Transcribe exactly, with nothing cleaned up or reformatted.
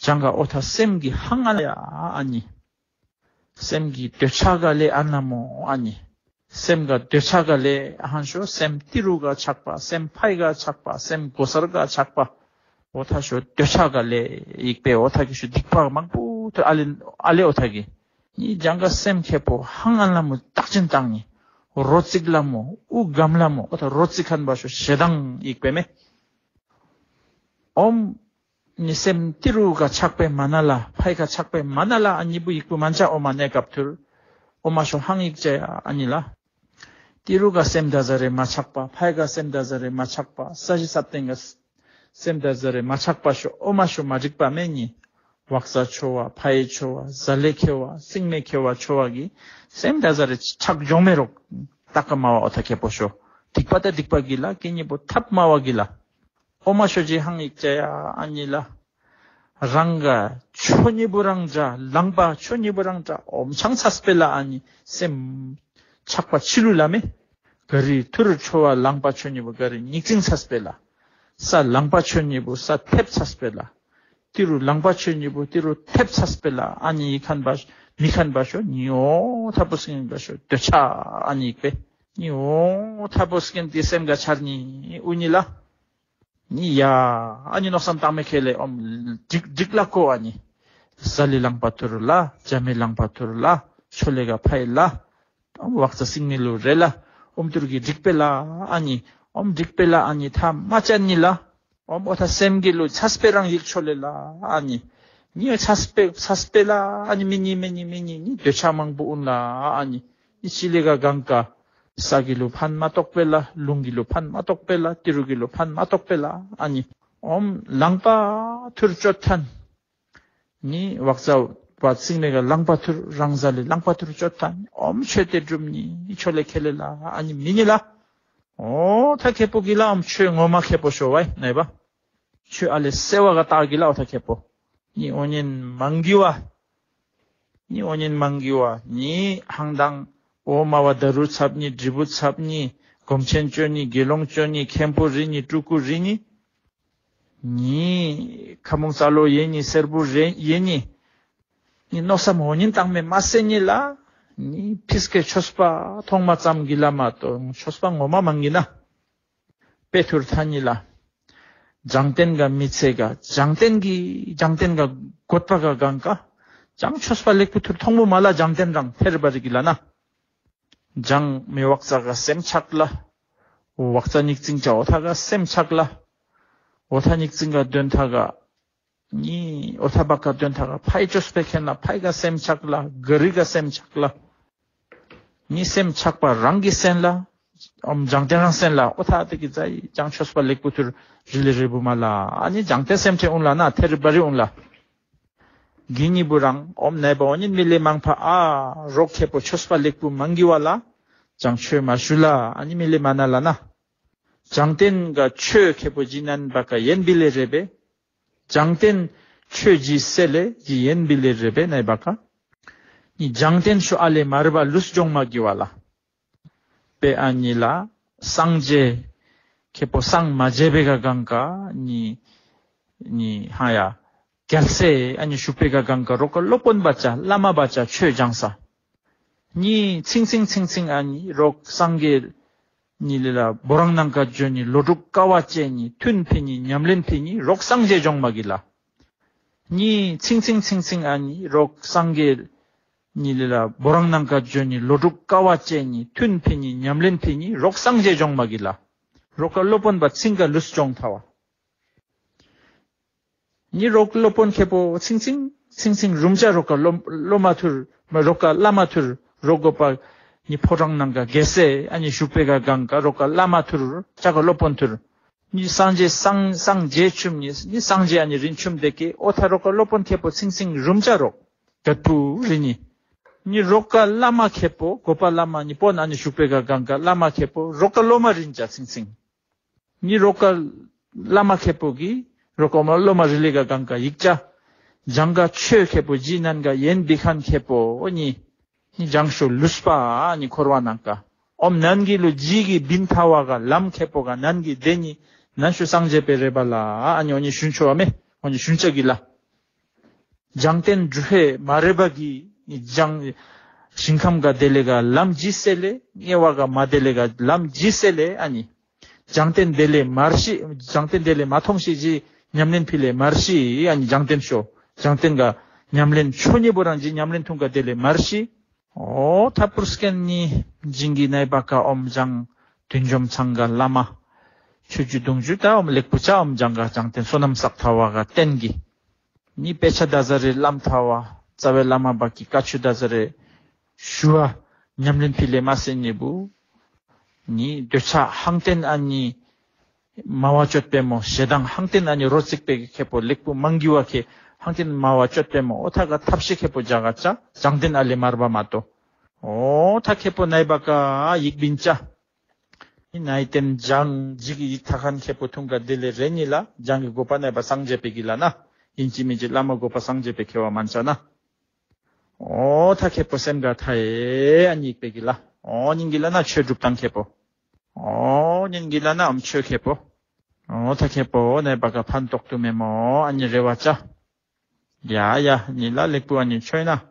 ཅང་ག་ཨོ་ཐ་སེམས་ཀྱི་ཧང་ཨ་ལ་ཡ་ཨ་ནི། སེམས་ཀྱི་འདོད་ཆགས་ག་ལས་ཨ་ན་མོ་ཨ་ནི། སེམས་ག་འདོད་ཆགས་ག་ལས་ཨ་ཧང་ཤོ་སེམས་ཏི་རུ་ག་ཆགས་པ་སེམས་ཕའི་ག་ཆགས་པ་སེམས་གོ་སར་ག་ཆགས་པ། ཨོ་ཐ་ཤོ་འདོད་ཆགས་ག་ལས་ཡིག་པས་ཨོ་ཐ་གི་ཤོ་སྡིག་པ་མང་པོ་ཐོ་ཨ་ལེ་ཨ་ལེ་ཨོ་ཐ་གི། ནི་ཅང་ག་སེམས་ཁེ་པོ་ཧང་ཨ་ལ་མོ་བརྟག་ཅིན་བཏང་ནི། རོ་ཙིག་ལ་མོ་ཨུ་གམ་ལ་མོ་ཨོ་ཐ་རོ་ཙིག་ཁན་པ་ཤོ་ཞེ་སྡང་ཡིག་པས་མེ། ཨོམ། ནི་སེམས་ཏི་རུ་ག་ཆགས་པའི་མ་ན་ལ་ཕའི་ག་ཆགས་པའི་མ་ན་ལ་ཨ་ནི་བུ་ཡིག་པུ་མན་ཆ་ཨོ་མ་ནེ་སྐབས་ཐུར། ཨོ་མ་ཤོ་ཧང་ཡིག་ཅ་ཡ་ཨ་ནི་ལ། ཏི་རུ་ག་སེམས་ད་ཟ་རེ་མ་ཆགས་པ་ཕའི་ག་སེམས་ད་ཟ་རེ་མ་ཆགས་པ་ས་གཞི་ས་སྟེང་ག་སེམས་ད་ཟ་རེ་མ་ཆགས་པ་ཤོ་ཨོ་མ་ཤོ་མ་འགྲིག་པ་མེ་ནི། ཝག་ས་ཆོ་བ་ཕའི་ཆོ་བ་ཟ་ལེ་ཁེ་བ་སིང་མེ་ཁེ་བ་ཆོ་བ་གི་སེམས་ད་ཟ་རེ་ཆགས་འཇོང་མེ་རོག་ཏག་ག་མ་བ་ཨོ་ཐ་ཁེ་པོ་ཤོ། སྡིག་པ་ད་སྡིག་པ་གི་ལ་ཀེ་ཉི་པོ་ཐབས་མ་བ་གི་ལ། ཨོ་མ་ཤོ་ཇི་ཧང་ཡིག་ཅ་ཡ་ཨ་ནི་ལ། རང་ག་ཆོ་ཉི་བུ་རང་འདྲ་ལང་པ་ཆོ་ཉི་བུ་རང་འདྲ་ཨོམ་ཆང་ཚ་སྤེ་ལ་ཨ་ནི་སེམས་ཆགས་པ་ཕྱི་ལུ་ལ་མེ། ག་རི་ཐུར་ཆོ་བ་ལང་པ་ཆོ་ཉི་བུ་ག་རི་ཉིག་ཙིང་ཚ་སྤེ་ལ། ས་ལང་པ་ཆོ་ཉི་བུ་ས་ཐེབ་ཚ་སྤེ་ལ། ཏི་རུ་ལང་པ་ཆོ་ཉི་བུ་ཏི་རུ་ཐེབ་ཚ་སྤེ་ལ་ཨ་ནི་ཡི་ཁན་པ་མི་ཁན་པ་ཤོ་ཉི་ཨོ་ཐ་པོ་སྐྱེན་པ་ཤོ་འདོད་ཆགས་ཨ་ནི་ཡིག་པས་ཉི་ཨོ་ཐ་པོ་སྐྱེན་ཏི་སེམས་ག་ཆར་ཉི་ཨུ་ཉི་ལ། ནི་ཡ། ཨ་ནི་མནོ་བསམ་བཏང་མེད་ཁེ་ལེ་ཨོམ། འགྲིག་འགྲིག་ལ་ཀོ་ཨ་ནི། ཟ་ལི་ལང་པ་ཐུར་ལ་ཇ་མི་ལང་པ་ཐུར་ལ་ཆོ་ལེ་ག་ཕའི་ལ། ཨོམ་ཝག་ཙ་སིང་མི་ལུ་རེ་ལ། ཨོམ་ཐུར་གི་འགྲིག་པེ་ལ་ཨ་ནི། ཨོམ་འགྲིག་པེ་ལ་ཨ་ནི་ཐ་མ་ཅན་ནི་ལ། ཨོམ་ཨོ་ཐ་སེམས་གི་ལུ་ཚ་སྤེ་རང་ཡིག་ཆོ་ལེ་ལ་ཨ་ནི། ནི་ཚ་སྤེ་ཚ་སྤེ་ལ་ཨ་ནི་མི་ནི་མི་ནི་མི་ནི་ནི་འདོད་ཆགས་མང་པོ་ཨུན་ལ་ཨ་ནི། ནི་ཅི་ལེ་ག་གང་ག་ས་གི་ལུ་ཕན་མ་ཏོག་པེ་ལ་ལུང་གི་ལུ་ཕན་མ་ཏོག་པེ་ལ་ཏི་རུ་གི་ལུ་ཕན་མ་ཏོག་པེ་ལ་ཨ་ནི། ཨོམ་ལང་པ་ཐུར་ཅོ་ཐན། ནི་ཝག་ཙ་བ་ཚིང་ནེ་ག་ལང་པ་ཐུར་རང་ཟ་ལེ་ལང་པ་ཐུར་ཅོ་ཐན་ཨོམ་ཆོས་ཏེ་སྒྲུབ་ནི་ཆོ་ལེ་ཁེ་ལེ་ལ་ཨ་ནི་མི་ནི་ལ། ཨོ་ཐ་ཁེ་པོ་གི་ལ་ཨོམ་ཆོས་ངོ་མ་ཁེ་པོ་ཤོ་བའི་ནེ་བ། ཆོས་ཨ་ལེ་སེ་བ་ག་ཏག་གི་ལ་ཨོ་ཐ་ཁེ་པོ། ནི་ཨོ་ཉན་མང་གི་བ། ནི་ཨོ་ཉན་མང་གི་བ། ནི་ཧང་དང་ཨོ་མ་བ་ད་རུ་ཚབ་ནི་དྲི་བུ་ཚབ་ནི་གོམ་ཆེན་ཅོ་ནི་དགེ་སློང་ཅོ་ནི་མཁན་པོ་རི་ནི་སྤྲུལ་སྐུ་རི་ནི། ནི་ཁ་མོང་ས་ལོ་ཡེ་ནི་སེར་པོ་རེ་ཡེ་ནི། ནི་མནོ་བསམ་འོ་ཉིན་བཏང་མེད་མ་སེ་ནི་ལ། ནི་ཕིས་ཀེ་ཆོས་པ་ཐོང་མ་ཙམ་གི་ལ་མ་གཏོང་ཆོས་པ་ངོ་མ་མང་གི་ན། དཔེ་ཐུར་ཐ་ནི་ལ། ལྗང་སྟེན་ག་མི་ཚེ་ག་ལྗང་སྟེན་གི་ལྗང་སྟེན་ག་གོད་པ་ག་གང་ག་ལྗང་ཆོས་པ་ལེགས་པོ་ཐུར་ཐོང་མོ་མ་ལ་ལྗང་སྟེན་རང་ཐེར་བ་རི་གི་ལ་ན། ལྗང་མི་ཝག་ཙ་ག་སེམས་ཆགས་ལ། ཝག་ཙ་ཉིག་ཙིང་ཅའོ་ཐ་ག་སེམས་ཆགས་ལ། འོ་ཐ་ཉིག་ཙིང་ག་དོན་ཐ་ག་ནི་ཨོ་ཐ་བ་ཀ་དོན་ཐ་ག་ཕའི་ཅོས་པེ་ཁེན་ན་ཕའི་ག་སེམས་ཆགས་ལ་ག་རི་ག་སེམས་ཆགས་ལ། ནི་སེམས་ཆགས་པ་རང་གི་སེམས་ལ། ཨོམ་ལྗང་སྟེན་རང་སེམས་ལ་ཨོ་ཐ་དེ་གི་ཛའི་ལྗང་ཆོས་པ་ལེགས་པོ་ཐུར་རི་ལི་རི་བུ་མ་ལ་ཨ་ནི་ལྗང་སྟེན་སེམས་ཁྲེ་ཨུན་ལ་ན་ཐེ་རི་བ་རི་ཨུན་ལ། གི་ནི་བུ་རང་ཨོམ་ནའི་བ་ཨོ་ཉིན་མི་ལེ་མང་ཕ་ཨ་རོག་ཁེ་པོ་ཆོས་པ་ལེགས་པོ་མང་གི་བ་ལ། ལྗང་ཆོས་མ་ཞུ་ལ་ཨ་ནི་མི་ལེ་མ་ན་ལ་ན། ལྗང་སྟེན་ག་ཆོས་ཁེ་པོ་ཇི་ནན་བ་ཀ་ཡན་བི་ལེ་རེ་བེ། ལྗང་སྟེན་ཆོས་ཇི་སེ་ལེ་ཇི་ཡན་བི་ལེ་རེ་བེ་ནའི་བ་ཀ། ནི་ལྗང་སྟེན་ཤོ་ཨ་ལེ་མ་རི་བ་ལུས་ཇོང་མ་གི་བ་ལ། པེ་ཨ་ནི་ལ་སངས་རྒྱས་ཁེ་པོ་སངས་མ་རྒྱས་པེ་ག་གང་ག་ནི་ནི་ཧ་ཡ་རྒྱལ་སྲས་ཨ་ནི་ཤུག་པེ་ག་གང་ག་རོག་ག་སློབ་དཔོན་བ་ཅ་བླ་མ་བ་ཅ་ཆོས་སྦྱང་ས། ནི་ཚིང་ཚིང་ཚིང་ཚིང་ཨ་ནི་རོག་སངས་རྒྱས་ནི་ལེ་ལ་བོ་རང་ནང་ཀ་ཇོ་ནི་ལོ་དྲུག་ཀ་བ་ཅེ་ནི་ཐུན་ཕི་ནི་ཉམས་ལེན་ཕི་ནི་རོག་སངས་རྒྱས་ཇོང་མ་གི་ལ། ནི་ཚིང་ཚིང་ཚིང་ཚིང་ཨ་ནི་རོག་སངས་རྒྱས་ནི་ལེ་ལ་བོ་རང་ནང་ཀ་ཇོ་ནི་ལོ་དྲུག་ཀ་བ་ཅེ་ནི་ཐུན་ཕི་ནི་ཉམས་ལེན་ཕི་ནི་རོག་སངས་རྒྱས་ཇོང་མ་གི་ལ། རོག་ག་སློབ་དཔོན་པ་ཚིང་ག་ལུས་ཇོང་ཐ་བ། ནི་རོག་སློབ་དཔོན་ཁེ་པོ་ཚིང་ཚིང་ཚིང་ཚིང་རུམ་ཅ་རོག་ག་སློབ་སློབ་མ་ཐུར་མ་རོག་ག་བླ་མ་ཐུར་རོག་གོ་པ་ནི་ཕོ་བྲང་ནང་ག་རྒྱལ་སྲས་ཨ་ནི་ཞུགས་པེ་ག་གང་ག་རོག་ག་བླ་མ་ཐུར་ཅ་ག་སློབ་དཔོན་ཐུར་ནི་སངས་རྒྱས་སངས་སངས་རྒྱས་ཆུམ་ནི་ནི་སངས་རྒྱས་ཨ་ནི་རིན་ཆུམ་དེ་ཀེ་ཨོ་ཐ་རོག་ག་སློབ་དཔོན་ཁེ་པོ་ཚིང་ཚིང་རུམ་ཅ་རོག་གད་པུ་རི་ནི་ནི་རོག་ག་བླ་མ་ཁེ་པོ་གོ་པ་བླ་མ་ནི་པོ་ན་ནི་ཞུགས་པེ་ག་གང་ག་བླ་མ་ཁེ་པོ་རོག་ག་སློབ་མ་རིན་ཅ་ཚིང་ཚིང་། ནི་རོག་ག་བླ་མ་ཁེ་པོ་གི་རོག་ག་མ་སློབ་མ་རི་ལི་ག་གང་ག་ཡིག་ཅ། ལྗང་ག་ཆོས་ཁེ་པོ་ཇི་ནན་ག་ཡན་བི་ཁན་ཁེ་པོ་ནི། ནི་ལྗང་ཤོ་ལུས་པ་ནི་འཁོར་བ་ནང་ག་ཨོམ་ནན་གི་ལུ་ཇི་གི་བིན་ཐ་བ་ག་ལམ་ཁེ་པོ་ག་ནན་གི་དེ་ནི་ནན་ཤོ་སངས་རྒྱས་པེ་རེ་བ་ལ་ཨ་ནི་ཨོ་ནི་ཞུན་ཆོ་བ་མེ་ཨོ་ནི་ཞུན་ཅ་གི་ལ། བྱང་བསྟན་སྒྲུབ་པའི་མ་རེད་པ་གི་བྱང་། ཞིང་ཁམས་ག་དེ་ལས་ག་ལམ་ཇི་སེ་ལེ། དམྱལ་བ་ག་མ་དེ་ལས་ག་ལམ་ཇི་སེ་ལེ། ཨ་ནི། བྱང་བསྟན་དེ་ལས་མར་ཤི། བྱང་བསྟན་དེ་ལས་མ་ཐོང་ཤི་ཇི་ཉམས་ལེན་ཕི་ལས་མར་ཤི། ཨ་ནི་བྱང་བསྟན་ཤོ། བྱང་བསྟན་ག་ཉམས་ལེན་ཆོ་ཉེ་པོ་རང་ཇི་ཉམས་ལེན་ཐུང་ག་དེ་ལས་མར་ཤི། ཨོ་ཐ་པུར་སྐན་ནི་ཇིང་གི་ནའི་པ་ཀ་ཨོམ་བྱང་། བདུད་འཇོམས་ཚང་ག་བླ་མ། ཆོས་བརྒྱུད་གདུང་བརྒྱུད་ད་ཨོམ་ལེགས་པོ་ཅག་ཨོམ་བྱང་ག་བྱང་བསྟན་བསོད་ནམས་བསགས་ཐ་བ་ག་བསྟན་གི། ནི་དཔེ་ཆ་ད་ཟ་རེ་བླམ་ཐ་བ། རྩ་བའི་བླ་མ་བ་གི་བཀའ་ཆོས་ད་ཟ་རེ། ཞུ་བ། ཉམས་ལེན་ཕི་ལས་མ་སེ་ཉེ་བུ། ནི་འདོད་ཆགས་ཧང་བསྟན་ཨ་ནི། མ་བ་སྤྱོད་པའི་མོ་ཞེ་སྡང་ཧང་བསྟན་ཨ་ནི་རོ་ཚིག་པའི་ཁེ་པོ་ལེགས་པོ་མང་གི་བ་ཁེ་ཧང་བསྟན་མ་བ་སྤྱོད་པའི་མོ་ཨོ་ཐ་ག་ཐབས་ཤེས་ཁེ་པོ་ཇ་ག་ཅ་བྱང་བསྟན་ཨ་ལེ་མར་བ་མ་ཏོ། ཨོ་ཐ་ཁེ་པོ་ནའི་པ་ཀ་ཡིག་བིན་ཅ། ནའི་བསྟན་བྱང་ཇི་གི་ཡིག་ཐ་ཁན་ཁེ་པོ་ཐུང་ག་དེ་ལེ་རེ་ཉི་ལ་བྱང་གི་གོ་པ་ནའི་པ་སངས་རྒྱས་པའི་གི་ལ་ན། ཡིན་ཅི་མིན་ཅི་བླ་མ་གོ་པ་སངས་རྒྱས་པའི་ཁེ་བ་མན་ཅ་ན། ཨོ་ཐ་ཁེ་པོ་སེམས་ག་ཐ་ཨེ་ཨ་ཉིག་པའི་གི་ལ། ཨོ་ཉིན་གི་ལ་ན་ཆོས་སྒྲུབ་དང་ཁེ་པོ། ཨོ་ཉིན་གི་ལ་ན་ཨམ་ཆོས་ཁེ་པོ། ཨོ་ཐ་ཁེ་པོ་ནའི་པ་ཀ་ཕན་ཐོགས་ཏུ་མེ་མོ་ཨ་ཉི་རེ་བ་ཅ། ཡ་ཡ་ཉི་ལ་ལེགས་པོ་ཨ་ཉི་ཆོས་ན།